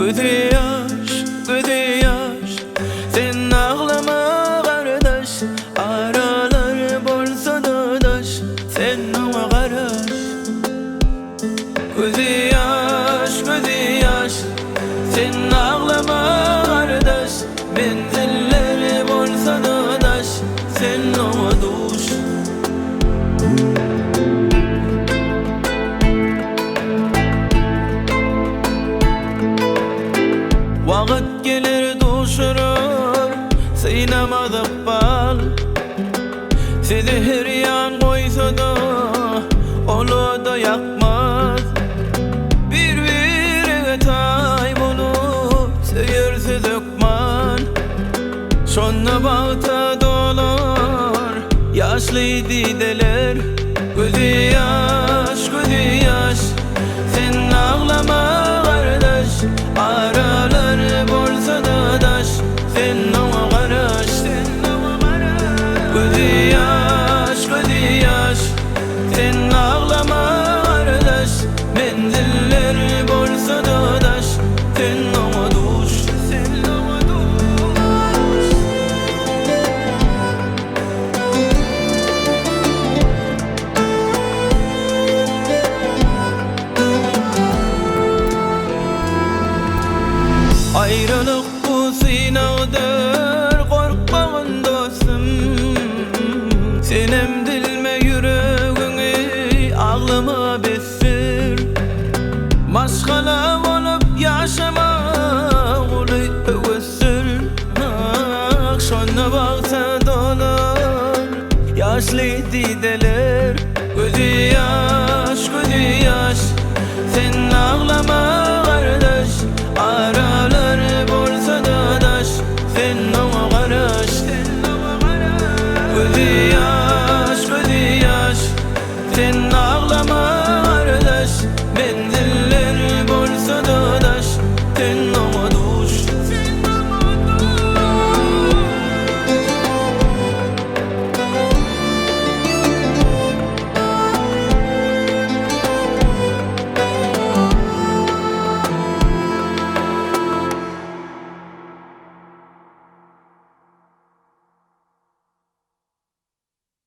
Gözi ýaş, gözi ýaş, sen aglama gardaş, Aralar bolsa-da daş, sen oňa garaş. Gözi ýaş, gözi ýaş, sen aglama gardaş, Menzilleri bolsa-da daş, sen oňa duş. Wagt geler duşurar, synamaz ykbal. Sizi her ýan goýsa-da, ol oda ýakmaz. Bir-birege taý bolup, söýersiz hökman. Şonda bagta dolar ýaşly dideler. Gözi ýaş.